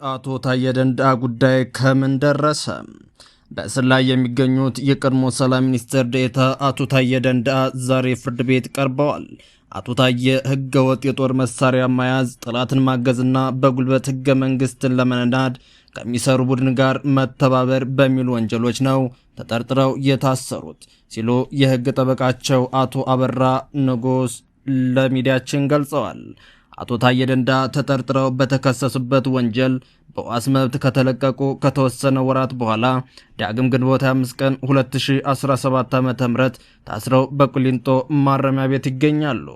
የአቶ ታዬ ደንደአ ጉዳይ ከምን ደረሰ? በእስር ላይ የሚገኙት የቀድሞ ሰላም ሚኒስትር ዴኤታ አቶ ታዬ ደንደአ ዛሬ ፍርድ ቤት ቀርበዋል። አቶ ታዬ ህገወጥ የጦር መሳሪያ መያዝ፣ ጠላትን ማገዝና በጉልበት ህገ መንግስትን ለመናድ ከሚሰሩ ቡድን ጋር መተባበር በሚሉ ወንጀሎች ነው ተጠርጥረው የታሰሩት ሲሉ የህግ ጠበቃቸው አቶ አበራ ንጉስ ለሚዲያችን ገልጸዋል። አቶ ታዬ ደንደአ ተጠርጥረው በተከሰሱበት ወንጀል በዋስ መብት ከተለቀቁ ከተወሰነ ወራት በኋላ ዳግም ግንቦት 25 ቀን 2017 ዓ.ም ታስረው በቁሊንጦ ማረሚያ ቤት ይገኛሉ።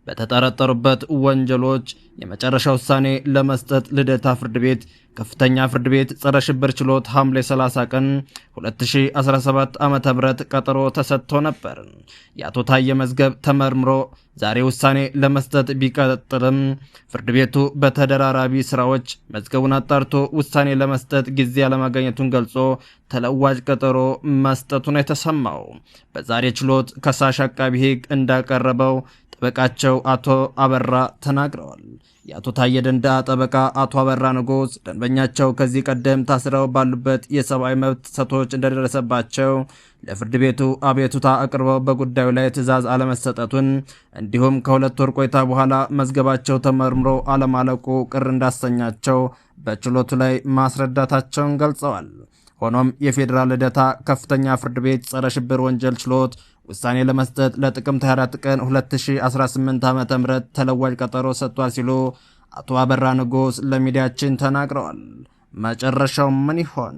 በተጠረጠሩበት ወንጀሎች የመጨረሻ ውሳኔ ለመስጠት ልደታ ፍርድ ቤት ከፍተኛ ፍርድ ቤት ጸረ ሽብር ችሎት ሐምሌ 30 ቀን 2017 ዓ.ም ቀጠሮ ተሰጥቶ ነበር። የአቶ ታዬ መዝገብ ተመርምሮ ዛሬ ውሳኔ ለመስጠት ቢቀጥልም ፍርድ ቤቱ በተደራራቢ ስራዎች መዝገቡን አጣርቶ ውሳኔ ለመስጠት ጊዜ አለማግኘቱን ገልጾ ተለዋጭ ቀጠሮ መስጠቱን የተሰማው። በዛሬ ችሎት ከሳሽ አቃቢ ሕግ እንዳቀረበው ጠበቃቸው አቶ አበራ ተናግረዋል። የአቶ ታዬ ደንደአ ጠበቃ አቶ አበራ ንጉስ ደንበኛቸው ከዚህ ቀደም ታስረው ባሉበት የሰብአዊ መብት ጥሰቶች እንደደረሰባቸው ለፍርድ ቤቱ አቤቱታ አቅርበው በጉዳዩ ላይ ትዕዛዝ አለመሰጠቱን እንዲሁም ከ2 ወር ቆይታ በኋላ መዝገባቸው ተመርምሮ አለማለቁ ቅር እንዳሰኛቸው በችሎቱ ላይ ማስረዳታቸውን ገልጸዋል። ሆኖም የፌዴራል ልደታ ከፍተኛ ፍርድ ቤት ጸረ ሽብር ወንጀል ችሎት ውሳኔ ለመስጠት ለጥቅምት 24 ቀን 2018 ዓ.ም ተለዋጭ ቀጠሮ ሰጥቷል ሲሉ አቶ አበራ ንጉስ ለሚዲያችን ተናግረዋል። መጨረሻው ምን ይሆን?